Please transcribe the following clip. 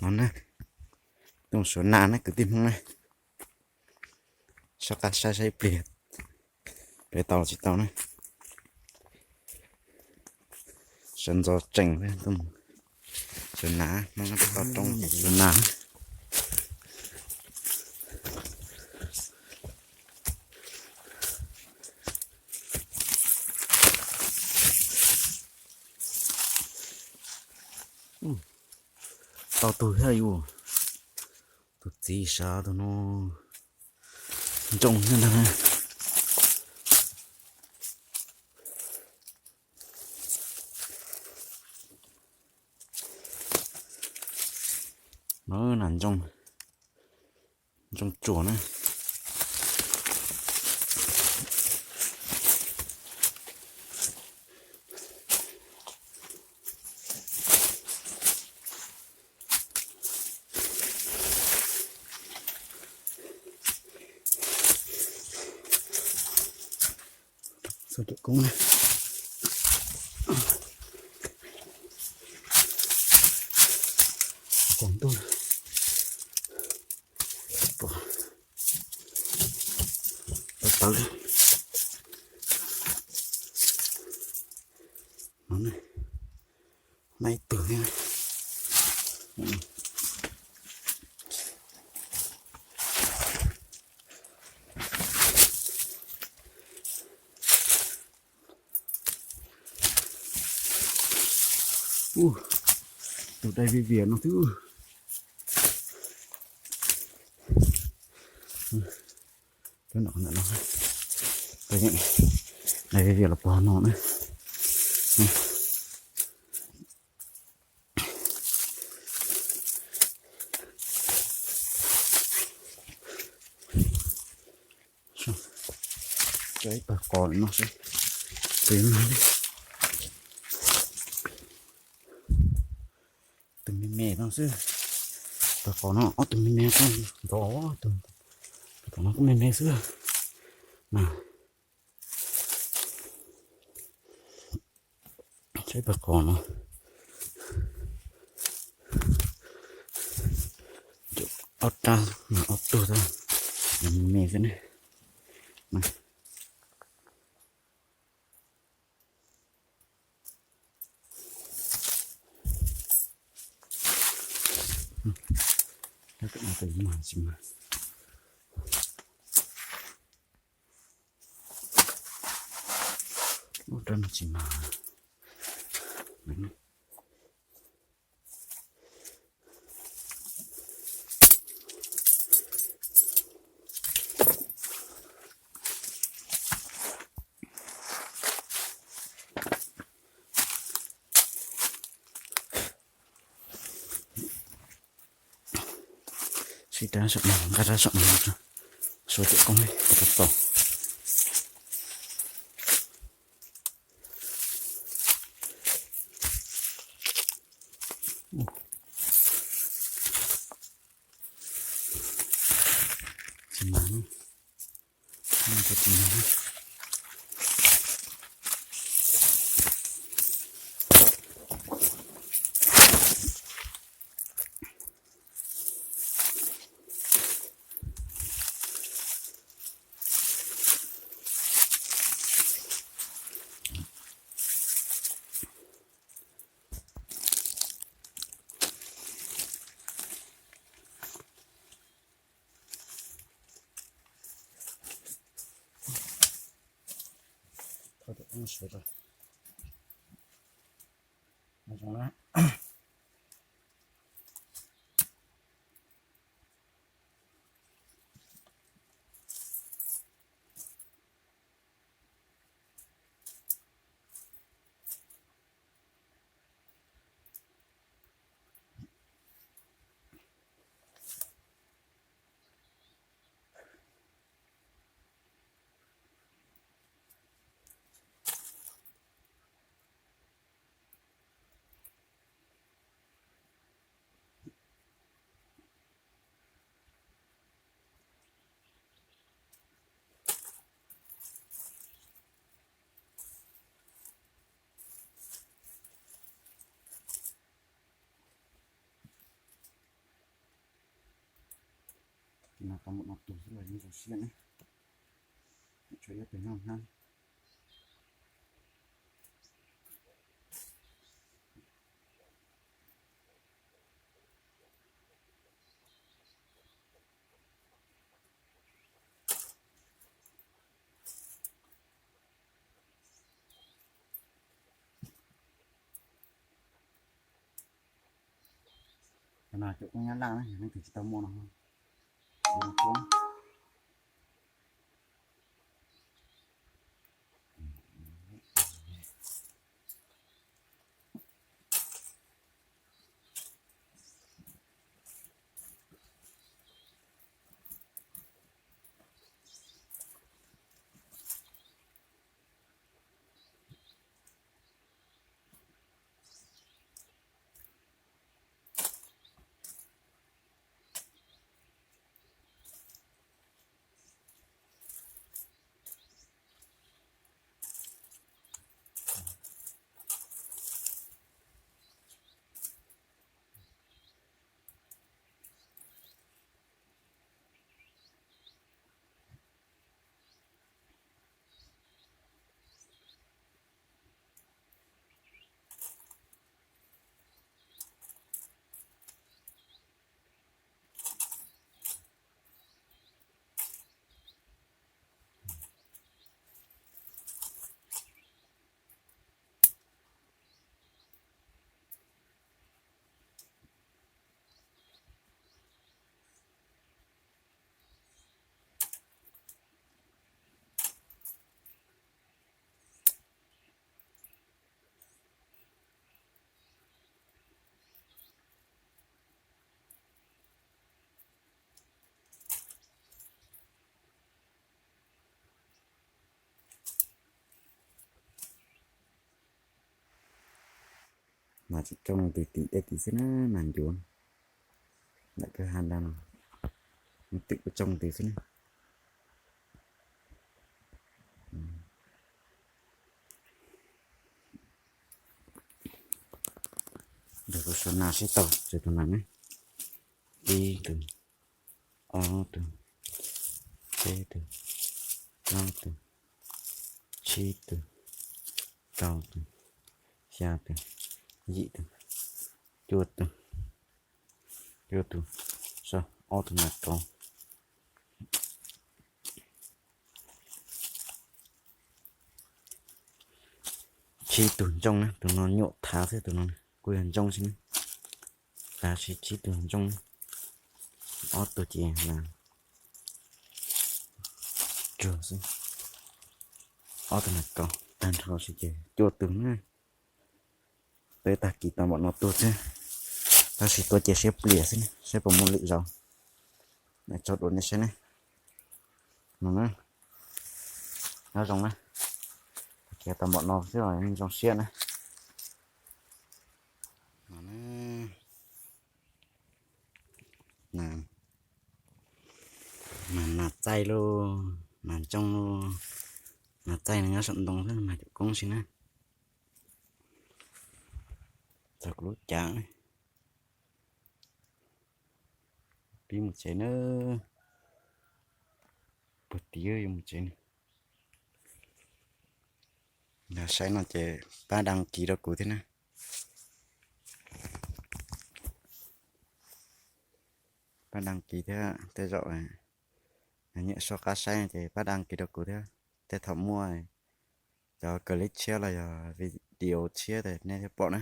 No na, tuaj suav nas na kwv tij Hmoob na. Soj qab saib saib ib pliag, pem tau los tsis tau na. Sawv ntxov tsees, tuaj suav nas, Hmoob no peb toj roob suav nas. Tau tug thiab yus, tus txiv sav tus no ntsoog thiab ntag. No nas ntsoog, ntsoog tsuas na. Txog cov koob na. Koom ntuj. Tawv tawv li. No ne, na ib tug thiab. Tus dai viv vias no xwb. Cov no, dai viv vias los pog no na. Cov ib pawg qos no xwb. Tus no, tus me me no xwb. Pawg qos no ob tug me me xwb, ntxov, tus tom no kuj me me xwb. Saib pawg qos no, ob rab, ob tug, me me xwb ne. Ub, rab no tsis mag. Sib rab saum no, nqa rab saum no, suav cov koob li, tau tau. Tsis mag, tsis mag. No tau muaj no tus xwb los yeej zoo siab ne. Tshuav ib tug nyob hnab. No cov koob nyab laj na, yog leej twg tsis tau muaj no, Mas tsis coob leej twg tim dej tim xwb na, mas ncuav ntawm kwj ha ntawd no, twm kuj coob leej twg xwb na. Ntawm kuv suav nas sib tau tseg tus nas ne, ib tug, ob tug, peb tug, plaub tug, tsib tug, rau tug, xya tug, yim tug, cuaj tug, cuaj tug, so, ob tug nas kauv. Tsib tug ntsooj na, tus no nyuam thav xwb, tus no kuj yog ntsooj xwb na. Tab sis tsib tug ntsooj, ob tug ces tsuag xwb, ob tug nas kauv, tag nrho ces cuaj tug na. Peb tag kis tau npaum no tuaj xwb, tab sis tuaj cia siab pliam xwb, saib puas muaj lwm zaus, tso dua nej saib ne. No na, nyob zoo na, tag kis tau npaum no xwb los zoo siab na. Mas nas txaij lauj, nas ntsooj lauj, nas txaij no nyob saum ntoo xwb mas cov koob si na. Txog kuv lub cav, pib mus tsev na, puag tid yuav mus tsev na. Yog saib no ces pab đăng ký rau kuv thiab na. Pab đăng ký thiab, tej zaum nyiam soj qab saib ces pab đăng ký rau kuv thiab, tej thaum muaj cov clip tshiab los yog video tshiab nej thiaj pom na.